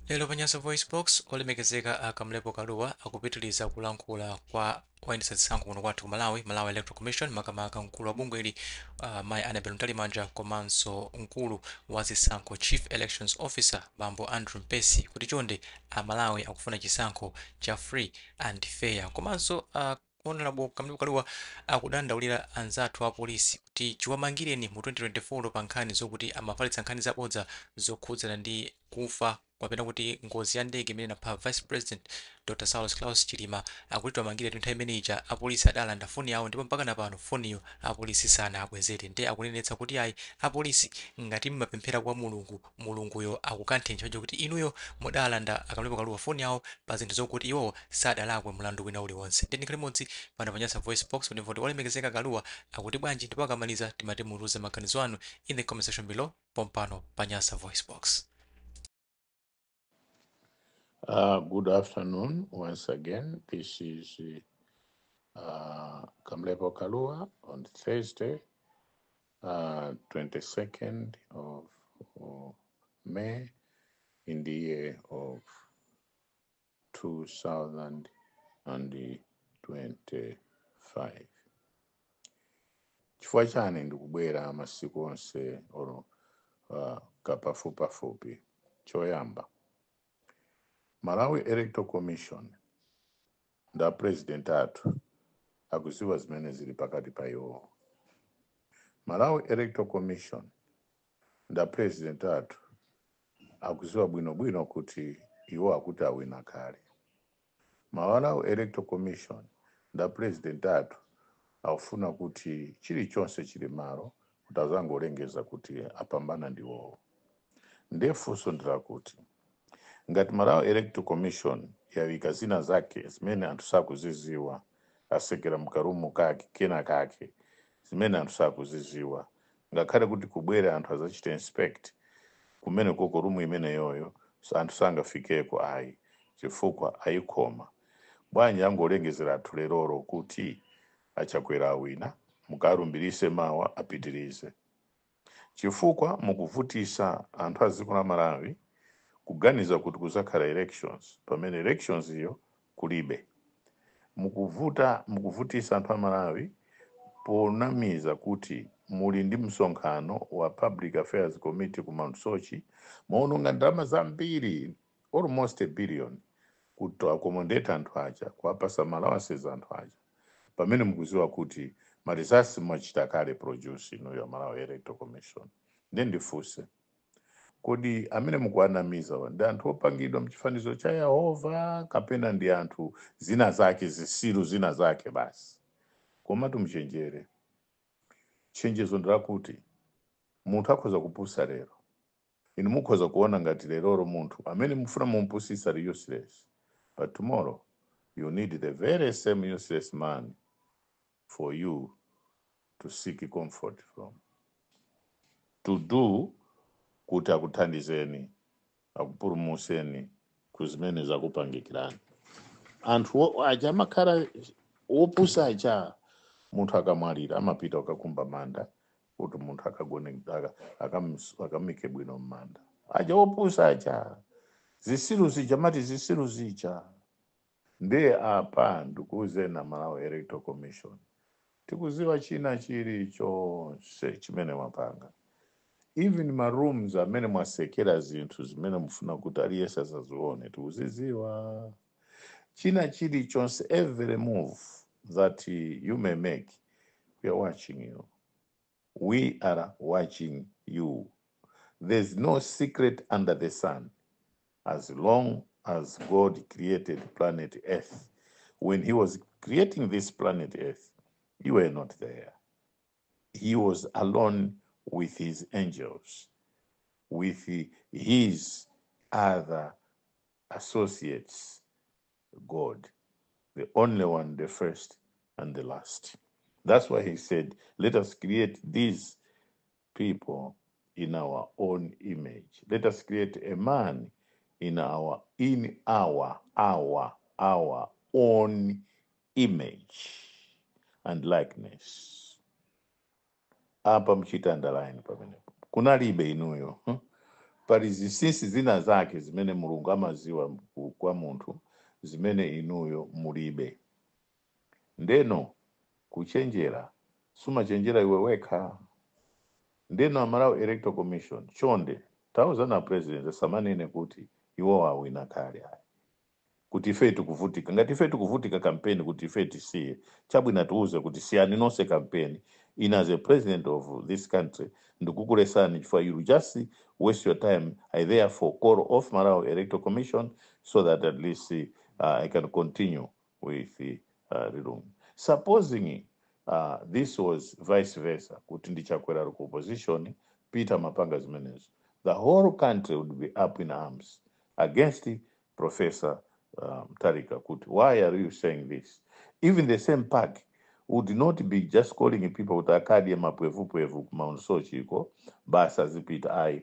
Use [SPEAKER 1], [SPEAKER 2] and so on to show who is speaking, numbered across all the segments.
[SPEAKER 1] Lero pa Nyasa VoiceBox, olemekezeka a Kamlepo Kalua akupitiliza kulankhula kwa oyendetsa zisankho kuno kwathu ku Malawi, Malawi Electoral Commission, makamaka mkulu wa bungweli Mayi Annabel Mtalimanja komanso mkulu wa zisankho, Chief Elections Officer, Bambo Andrew Mpesi, kuti chonde a Malawi akufuna chisankho cha free and fair. Komanso Honourable Kamlepo Kalua akudandaulira anzathu a polisi kuti chiwamangireni mu 2024 pa nkhani zokuti amafalitsa nkhani zabodza zokhudzana ndi kufa kapena kuti ngozi ya ndege imene inapha Vice President Dr Saulos Klaus Chilima. Akuti tiwamangire nthawi imene ija apolisi adalanda foni yawo, ndipo mpaka napano foniyo apolisi sanabwezere. Ndiye akunenetsa kuti ayi, apolisi, ngati mmapemphera kwa Mulungu, Mulunguyo akukantheni chifukwa chokuti inuyo mudalanda a Kamlepo Kalua foni yawo pa zinthu zokuti iwowo sadalakwe mlandu wina uliwonse. Ndiye ndikhale limodzi pano pa Nyasa Voice Box kuti mvoti olemekezeka Kalua akuti bwanji, ndipo akamaliza timati mutiuze maganizo anu in the comment section below pompano pa Nyasa Voice Box.
[SPEAKER 2] Good afternoon once again. This is Kamlepo Kalua on Thursday, 22nd of May in the year of 2025. Chifukwa chani ndikubwera masiku onse olo kapafupipafupi? Choyamba, Malawi Electoral Commission nda president athu akuziwa zimene zili pakati pa iwo. Malawi Electoral Commission nda president athu akuziwa bwinobwino kuti iwo akuti awina kale. Malawi Electoral Commission nda president athu akufuna kuti chilichonse chili malo kuti azangolengeza kuti apambana ndiwowo. Ndefunso ndilakuti, ngati Malawi Electoral Commission yawika zina zake zimene anthu sakuziziwa, asekera mkarumu kake kena kake zimene anthu sakuziziwa, ngakhale kuti kubwera anthu azachita inspect kumene koko, room imeneyoyo anthu sangafikeko ayi chifukwa ayikhoma, bwanji angolengezera anthu lerolo kuti aChakwera awina, mukalumbirise mawa apitirize? Chifukwa mukuvutisa anthu a dziko la Malawi kuganiza kuti kuzakhala elections pamene elections iyo kulibe. Mukuvutisa anthu a Malawi ponamiza kuti muli ndi msonkhano wa Public Affairs Committee ku Mount Sochi. Maononga ndalama zambiri, almost a billion, kuti accommodate anthu aja, kuwapasa allowances anthu aja, pamene mukuziwa kuti ma results mwachita kale produce inuyo Malawi Electoral Commission. Ndiye ndifunse, kodi amene mukuwanamiza ndi anthu opangidwa mchifanizo cha Yehova kapena ndi anthu zina zake, zisilu zina zake basi? Komatu mchenjere. Chenjezo ndilakuti munthu akhoza kupusa lero. Inu mukhoza kuona ngati lerolo munthu amene mufuna mumpusisa ali useless, but tomorrow you need the very same useless man for you to seek comfort from, to do kuti akuthandizeni, akupulumuseni ku zimene zakupangikirani. Anthu aja amakhala wopusa aja, munthu akamwalira amapita kukakumba manda kuti munthu akagone, akamike bwino m'manda. Aja wopusa aja, zisilu zija, mati zisilu zija. Ndiye apa ndikuuzeni, Malawi Electoral Commission, tikuziwa china chilichonse chimene mwapanga, even ma rooms amene mwasekera zinthu zimene mufuna kuti aliyense asazione, tikuziziwa china chilichonse. Every move that you may make, we are watching you, we are watching you. There's no secret under the sun. As long as God created planet Earth, when he was creating this planet Earth, you were not there. He was alone with his angels, with his other associates, God, the only one, the first and the last. That's why he said, "Let us create these people in our own image. Let us create a man in our own image and likeness." Apa mchita underline pamenepo. Kunalibe inuyo, Pali zinsinsi zina zake zimene Mulungu amaziwa kwa munthu zimene inuyo mulibe. Ndeno kuchenjera sumachenjera iwe wekha. Ndeno a Malawi Electoral Commission, chonde tauzana president asamanene kuti iwo awina kale, ayi, kuti ife tikuvutika. Ngati ife tikuvutika kampeni kuti ife tisiye, chabwino, tiuze kuti siyani nonse kampeni. Ine as a president of this country ndikukulesani chifukwa you just waste your time. I therefore call off Malawi Electoral Commission so that at least I can continue with Lilongwe. Supposing this was vice versa, kuti ndi Chakwera ali ku opposition, Peter mapanga zimenezo, the whole country would be up in arms against Professor Tarika, kuti why are you saying this? Even the same park would not be just calling people kuti akadye mapwevupwevu ku Mount Sochiko basa zipita, ayi.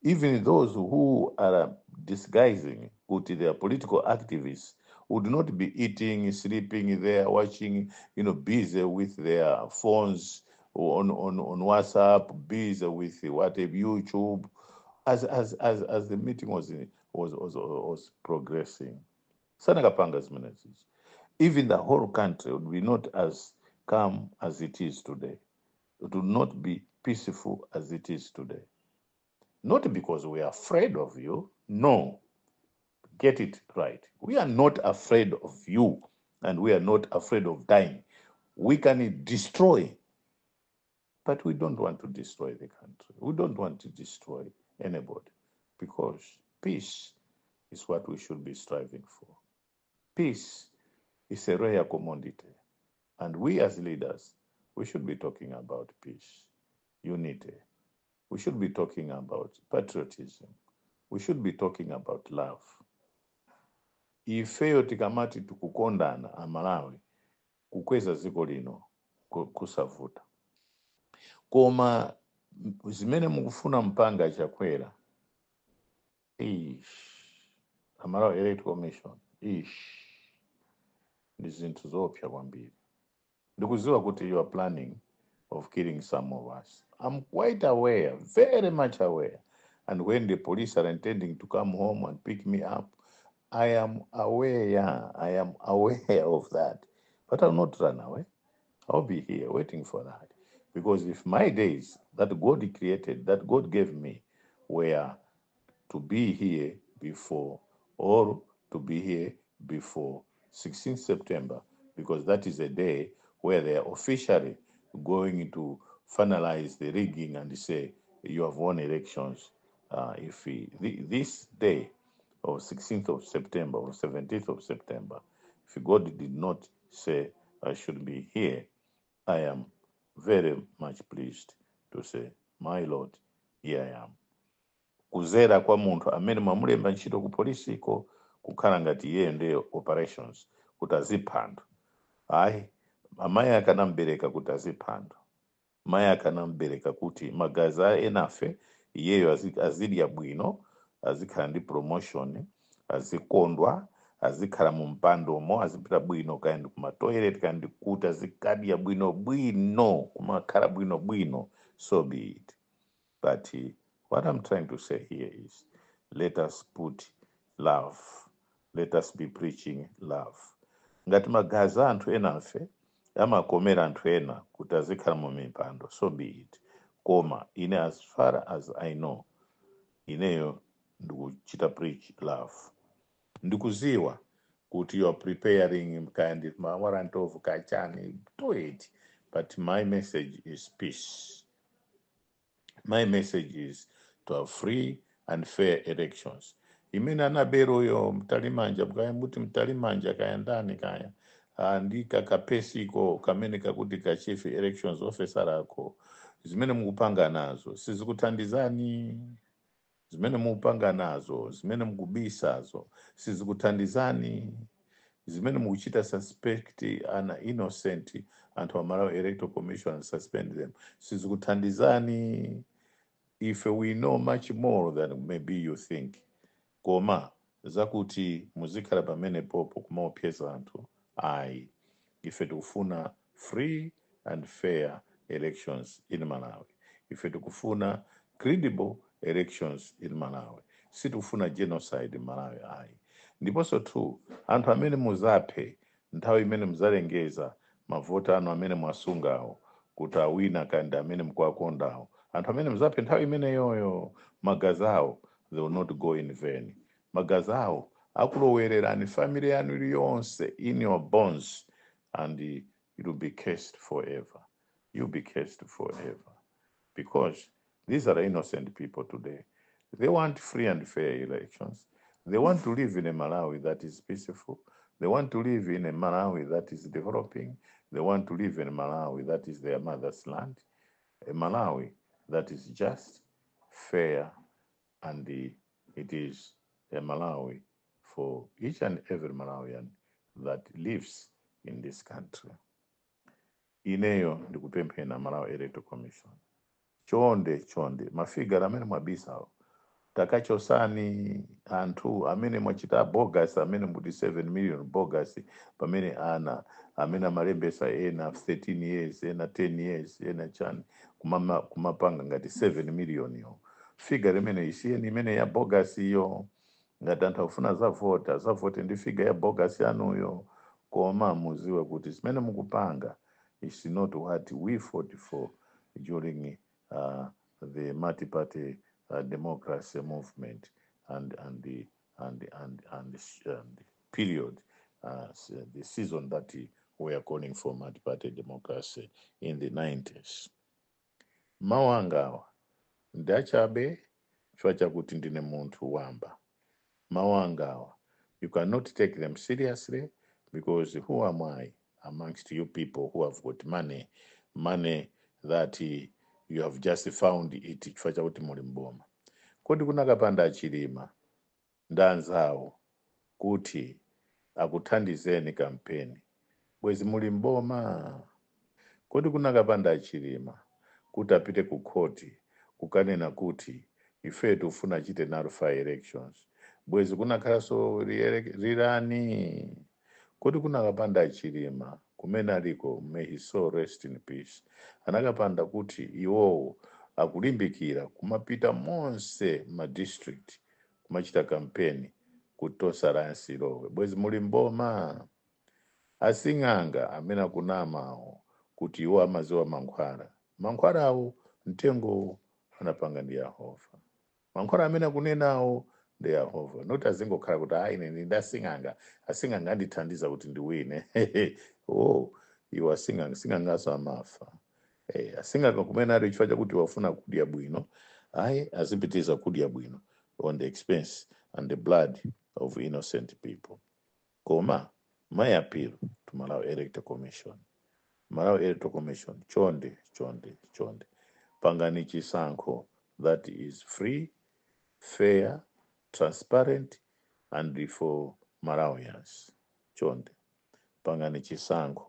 [SPEAKER 2] Even those who are disguising kuti they are political activists would not be eating, sleeping there, watching, busy with their phones on WhatsApp, busy with whatever, YouTube, as the meeting was progressing. Sanakapanga zimenezi. Even the whole country would be not as calm as it is today. It would not be peaceful as it is today. Not because we are afraid of you. No. Get it right. We are not afraid of you, and we are not afraid of dying. We can destroy, but we don't want to destroy the country. We don't want to destroy anybody because peace is what we should be striving for. Peace is a rare commodity. And we as leaders, we should be talking about peace, unity. We should be talking about patriotism. We should be talking about love. Ifeyo tikamati tikukondana Amalawi, kukweza dziko lino kusavuta. Koma zimene mukufuna mpanga Chakwera, ish, Amalawi Electoral Commission, ish, ndi zinthu zoopsa kwambiri. Ndikuziwa kuti you are planning of killing some of us. I'm quite aware, very much aware. And when the police are intending to come home and pick me up, I am aware, I am aware of that. But I'll not run away. I'll be here waiting for that. Because if my days that God created, that God gave me, were to be here before or to be here before 16th September, because that is a day where they are officially going to finalize the rigging and say you have won elections. If we, this day of 16th of September or 17th of September, if God did not say I should be here, I am very much pleased to say, "My Lord, here I am." Kuzera kwa munthu amene mwamulemba ntchito ku polisiko kukhala ngati iyeyo ndiye operations kuti azipha anthu, ayi. Amayi akanambereka kuti azipha anthu, mayi akanambereka kuti magazi a enafe iyeyo azidya bwino, azikhala ndi promotion, azikondwa, azikhala mu mpandomo, azipita bwino kaya ndi kumatoilet kaya ndi kuti azikadya bwino bwino, kumakhala bwino bwino, so be it. But what I'm trying to say here is let us put love. Let us be preaching love. Ngati magazi a anthu enafe amakomera anthu ena kuti azikhala mu mipando, so be it. Koma ine, as far as I know, ineyo ndikuchita preach love. Ndikuziwa kuti you are preparing kind of ma warrant of kachani, do it. But my message is peace. My message is to have free and fair elections. Imene anaberoyo Mtalimanja, kaya muti Mtalimanja kaya ndani kaya, ndi kakapesiko kamene kakuti ka chief elections officer ako, zimene mukupanga nazo sizikuthandizani. Zimene mukupanga nazo, zimene mukubisazo, sizikuthandizani. Zimene mukuchita suspect ana innocent anthu a Malawi Electoral Commission and suspend them, sizikuthandizani. If we know much more than maybe you think. Koma zakuti muzikhala pamene popo kumaopseza anthu, ayi. Ife tikufuna free and fair elections in Malawi. Ife tikufuna credible elections in Malawi. Sitikufuna genocide in Malawi ayi. Ndiponso two, anthu amene muzaphe nthawi imene muzalengeza mavoti anu amene mwasungawo kuti awina kandi amene mukuwakondawo, anthu amene muzaphe nthawi imeneyoyo, magazi awo, they will not go in vain. Magazi awo akulowererani family yanu iliyonse in your bones, and it will be cursed forever. You'll be cursed forever because these are innocent people today. They want free and fair elections. They want to live in a Malawi that is peaceful. They want to live in a Malawi that is developing. They want to live in a Malawi that is their mother's land, a Malawi that is just, fair, and it is a Malawi for each and every Malawian that lives in this country. Ineyo ndikupemphera, Malawi Electoral Commission, chonde chonde, mafigures amene mwabisawo takachosani. Anthu amene mwachita bogus, amene muti 7 million bogus, pamene ana amene amalembesa ena 13 years, ena 10 years, ena chani, kumapanga ngati 7 million yo. Figure imene isiyeni, imene ya bogus iyo. Ngati anthu akufuna zavota, zavote ndi figure ya bogus yanuyo. Koma muziwe kuti zimene mukupanga is not what we fought for during the multi-party democracy movement and the and period, the season that we are calling for multi-party democracy in the 90s. Mawu angawa ndi achabe chifukwa chakuti ndine munthu wamba. Mawu angawa, you cannot take them seriously because who am I amongst you people who have got money, money that you have just found it chifukwa chakuti muli mboma? Kodi kunakapanda aChilima ndi anzawo kuti akuthandizeni kampeni, bwezi muli mboma? Kodi kunakapanda aChilima kuti apite ku khoti kukanena kuti ife tikufuna chite nullify elections, bwezi kunakhalanso rirani? Kodi kunakapanda aChilima kumene aliko, may his soul rest in peace, anakapanda kuti iwowo akulimbikira kumapita monse ma district kumachita kampeni kuti Tonse Alliance ilowe, bwezi muli mboma? Asing'anga amene akunamawo kuti iwo amaziwa mankhwala, mankhwalawo mtengo anapanga ndi Yehova. Mankhwala amene akunenawo ndi Yehova, noti azingokhala kuti ayi, ine ndasing'anga, asing'anga andithandiza kuti ndiwine. Oh, iwo asing'anga, sing'angaso amafa. Asing'anga kumene ali chifukwa chakuti wafuna kudya bwino, ayi, azipitiza kudya bwino on the expense and the blood of innocent people. Koma my appeal to Malawi Electoral Commission, Malawi Electoral Commission, chonde chonde chonde, pangani chisankho that is free, fair, transparent and for Malawians. Chonde pangani chisankho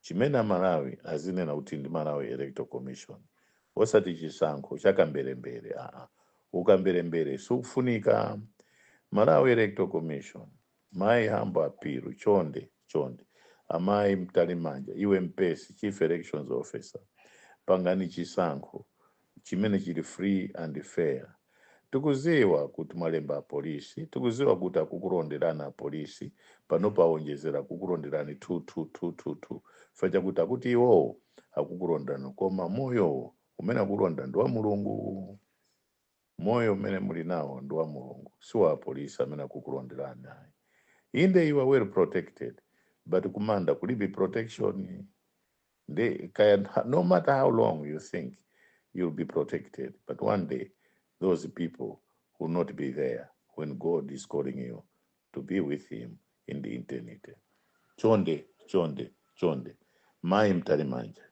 [SPEAKER 2] chimene Amalawi azinena kuti ndi Malawi Electoral Commission, osati chisankho chakamberembere. Aa, ukamberembere sikufunika. Malawi Electoral Commission, my humble appeal, chonde chonde, amayi Mtalimanja, iwe Mpesi, chief elections officer, pangani chisankho chimene chili free and fair. Tikuziwa kuti mwalemba apolisi, tikuziwa kuti akukulonderani apolisi, pano paonjezera kukulonderani 22222 fa chakuti akuti iwowo akukulonderani, koma moyowo umene akulonda ndi wa Mulungu. Moyo umene muli nawo ndi wa Mulungu, si wa apolisi amene akukulonderani ayi. Inde, you are well protected, but kumanda kulibe protection. They can, no matter how long you think you'll be protected, but one day those people will not be there when God is calling you to be with him in the eternity. Chonde chonde chonde, mayi Mtalimanja,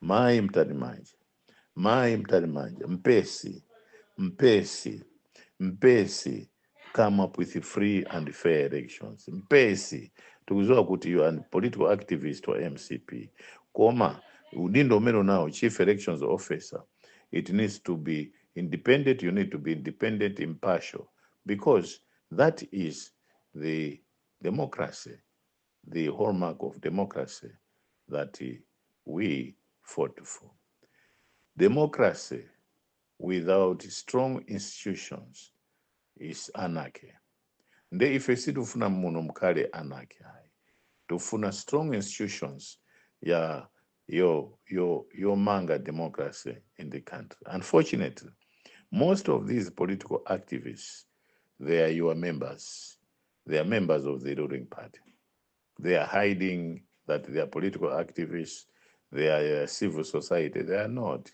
[SPEAKER 2] mayi Mtalimanja, mayi Mtalimanja, Mpesi, Mpesi, Mpesi, come up with free and fair elections. Mpesi, tikuziwa kuti you are a political activist wa MCP, koma udindo umene unawo, chief elections officer, it needs to be independent. You need to be independent, impartial, because that is the democracy, the hallmark of democracy that we fought for. Democracy. Without strong institutions is anarchy. Nde ife sitifuna muno mukhale anarchy ayi. Tifuna strong institutions ya yo yo yomanga democracy in the country. Unfortunately, most of these political activists, they are your members. They are members of the ruling party. They are hiding that they are political activists, they are civil society. They are not.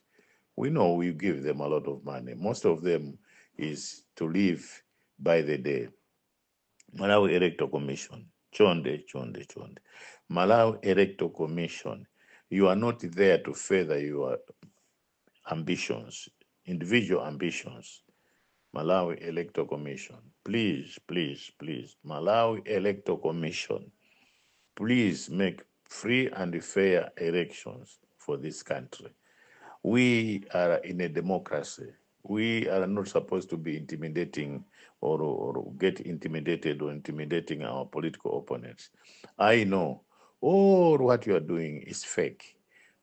[SPEAKER 2] We know we give them a lot of money. Most of them is to live by the day. Malawi Electoral Commission. Chonde, chonde, chonde. Malawi Electoral Commission. You are not there to further your ambitions, individual ambitions. Malawi Electoral Commission. Please, please, please. Malawi Electoral Commission. Please make free and fair elections for this country. We are in a democracy. We are not supposed to be intimidating or get intimidated or intimidating our political opponents. I know all what you are doing is fake.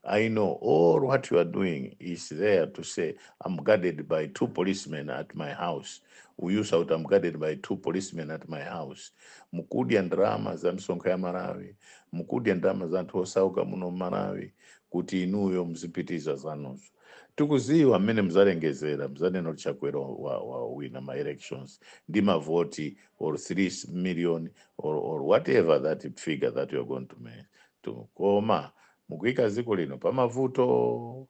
[SPEAKER 2] I know all what you are doing is there to say, "I'm guarded by two policemen at my house." We use out, "I'm guarded by two policemen at my house." Mukudya ndalama za msonkho ya Malawi, mukudya ndalama za anthu osauka muno Malawi, kuti inuyo muzipitiza zanuzo. Tikuziwa mmene muzalengezera, muzanena kuti Chakwera wa wina ma elections ndi mavoti or 3 million or whatever that figure that you are going to make. To koma mukuyika dziko lino pamavuto.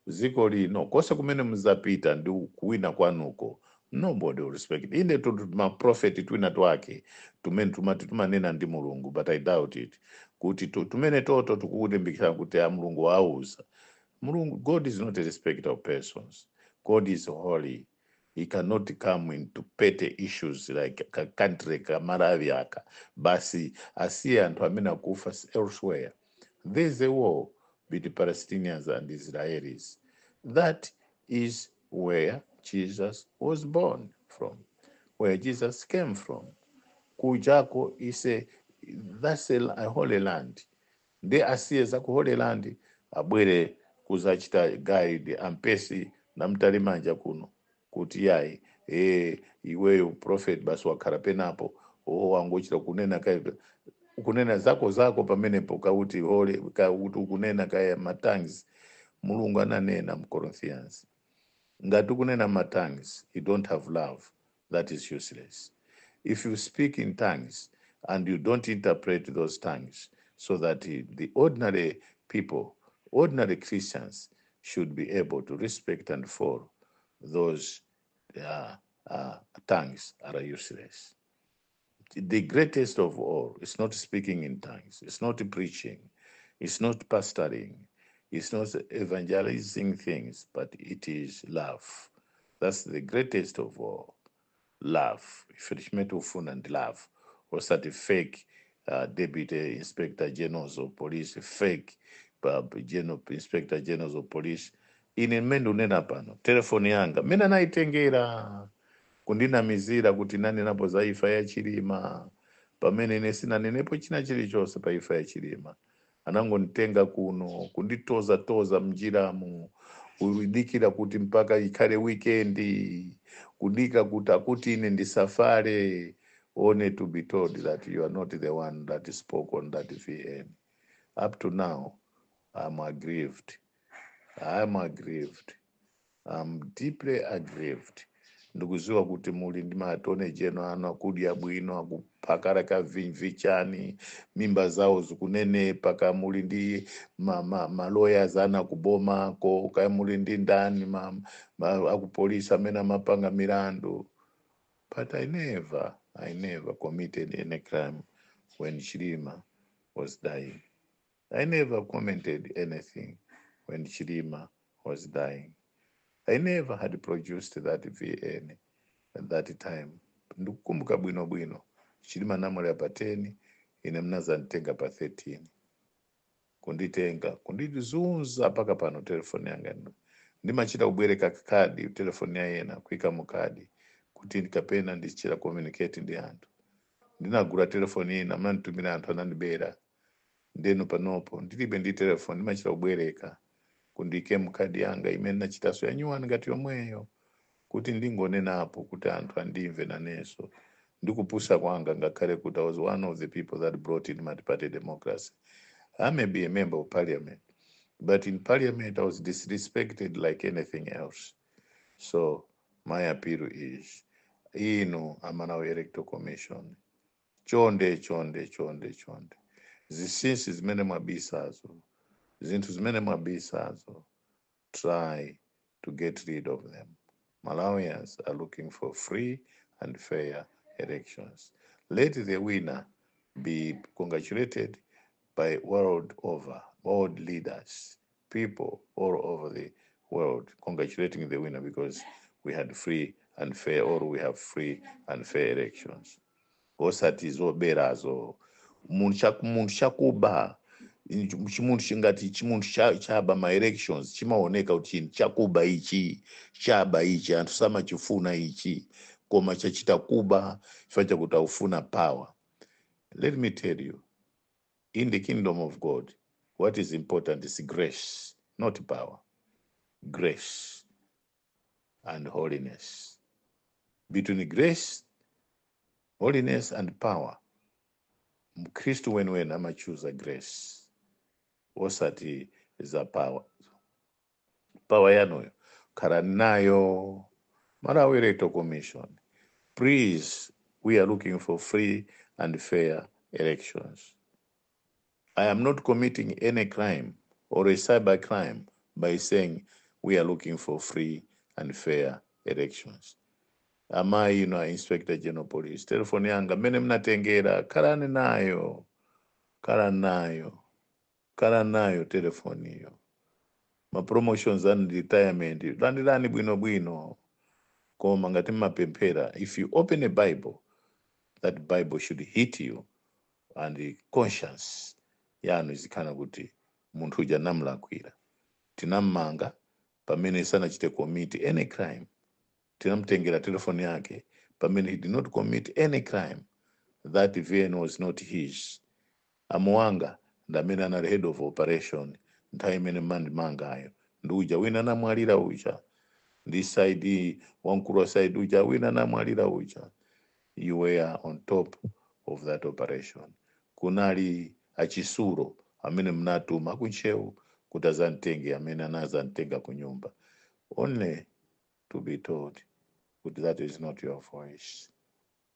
[SPEAKER 2] Dziko lino konse kumene muzapita ndi kuwina kwanuko, nobody will respect. Inde tu maprofeti twina twake tumene tumati tumanena ndi Mulungu, but I doubt it kuti tumene toto tikukulimbikira kuti a Mulungu auza. Mulungu, God is not a respecter of persons. God is holy. He cannot come into petty issues like ka country ka Malawi aka. Basi asiye anthu amene akufa elsewhere. There's a war between Palestinians and Israelis. That is where Jesus was born from, where Jesus came from. Kujako is a that's a holy land. Ndi asiye za ku holy land, abwere kuzachita guide ampesi namtalimanja kuno kuti yayi, iweyo prophet basi wakhala penapo o wangochita kunena kai kunena zako zako pamenepo kauti holy, kauti ukunena kaya ma tongues. Mulungu ananena mu Corinthians, ngati ukunena ma tongues, you don't have love, that is useless. If you speak in tongues and you don't interpret those tongues so that the ordinary people, ordinary Christians, should be able to respect and follow those tongues are useless. The greatest of all is not speaking in tongues, it's not preaching, it's not pastoring, it's not evangelizing things, but it is love. That's the greatest of all. Love. Ife chimene tikufuna ndi love, osati fake deputy inspector generals of police, fake general, inspector generals of police. Ine mmene ndikunena pano, telefoni yanga mmene anayitengera kundinamizira kuti nanenapo za imfa ya Chilima, pamene ine sinanenepo china chilichonse pa imfa ya Chilima. Anangonditenga kuno kunditoza toza mnjiramu, kudikira kuti mpaka ikhale weekend, kudika kuti akuti ine ndisafare, only to be told that you are not the one that spoke on that VN. Up to now I'm aggrieved. I'm aggrieved. I'm deeply aggrieved. Ndikuziwa kuti muli ndi ma attorney general anu akudya bwino, akuphakala ka vichani, mimba zawo zikunenepa, ka muli ndi ma lawyers ana kubomako, ka muli ndi ndani akupolisi amene amapanga milandu. But I never committed any crime when Chilima was dying. I never commented anything when Chilima was dying. I never had produced that VN at that time. Ndikukumbuka bwino bwino. Chilima namwalira pa 10, ine mnazanditenga pa 13. Kunditenga, kundizunza mpaka pano telefoni yanga ino. Ndimachita kubwereka kadi, telefoni ya ena kuika mu kadi kuti kapena ndichita communicate ndi anthu. Ndinagula telefoni ina, mnanditumira anthu anandibera. Ndeno panopo ndilibe ndi telefoni, ndimachita kubwereka. Kundike mkhadi yanga imene nachitaso ya nyuwani ngati yomweyo, kuti ndingonenapo kuti anthu andimve nanenso ndikupusa kwanga, ngakhale kuti I was one of the people that brought in multi-party democracy. I may be a member of parliament, but in parliament I was disrespected like anything else. So my appeal is, inu a Malawi Electoral Commission, chonde, chonde, chonde, chonde, zinsinsi zimene mwabisazo, zinthu zimene mwabisazo, try to get rid of them. Malawians are looking for free and fair elections. Let the winner be congratulated by world over, world leaders, people all over the world congratulating the winner because we had free and fair, or we have free and fair elections. Osati zoberazo. Munthu chakuba, chimunthu chingati chimunthu chaba ma elections, chimaoneka kuti chinthu chakuba ichi, chaba ichi, anthu samachifuna ichi, koma chachita kuba chifukwa chakuti akufuna power. Let me tell you, in the kingdom of God, what is important is grace, not power. Grace and holiness. Between grace, holiness and power, Mkhristu weniweni amachuza grace, osati za power. Power yanuyo khalani nayo. Malawi Electoral Commission, please, we are looking for free and fair elections. I am not committing any crime or a cyber crime by saying we are looking for free and fair elections. Amayi ino a Inspector General Police, telefoni yanga mmene mnatengera, khalani nayo, khalani nayo, khalani nayo telefoniyo. Ma promotions and retirement landirani bwinobwino, koma ngati mmapemphera, if you open a Bible, that Bible should hit you and the conscience yanu izikhala kuti munthu uja namulakwira, tinammanga pamene sanachite commit any crime, tinamutengera telefoni yake pamene he did not commit any crime. That VN was not his. Amuwanga ndi amene anali head of operation nthawi imene mandimangayo, ndi uja wina anamwalira uja, ndi CID, wamkulu wa CID uja wina anamwalira uja. You were on top of that operation. Kunali achisuro amene mnatuma kuntcheu kuti azamtenge, amene anazamtenga ku nyumba, only to be told kuti that is not your voice,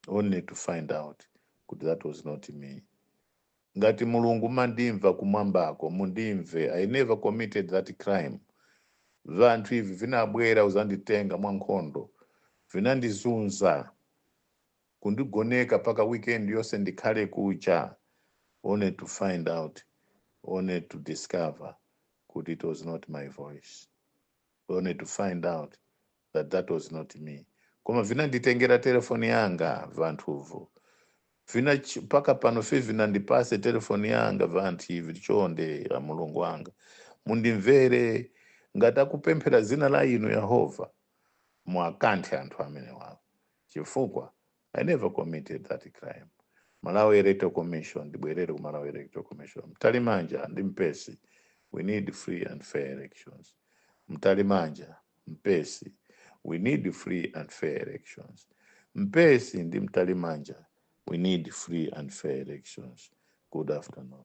[SPEAKER 2] only to find out kuti that was not me. Ngati Mulungu mandimva kumwambako, mundimve. I never committed that crime. Vanthu ivi vinabwera uzanditenga mwankhondo, vinandizunza, kundigoneka paka weekend yonse ndikhale kucha, only to find out, only to discover kuti it was not my voice, only to find out that that was not me. Koma vinanditengera telefoni yanga vanthuvo, vina paka pano fe vinandipase telefoni yanga vanthu ivi. Chonde ya Mulungu wanga, mundimvere. Ngati akupemphera zina la inu Yehova, mwakanthe anthu amene wawo, chifukwa I never committed that crime. Malawi Electoral Commission, ndibwerere ku Malawi Electoral Commission, Mtalimanja ndi Mpesi, we need free and fair elections. Mtalimanja, Mpesi, we need free and fair elections. Mpesi ndi Mtalimanja, we need free and fair elections. Good afternoon.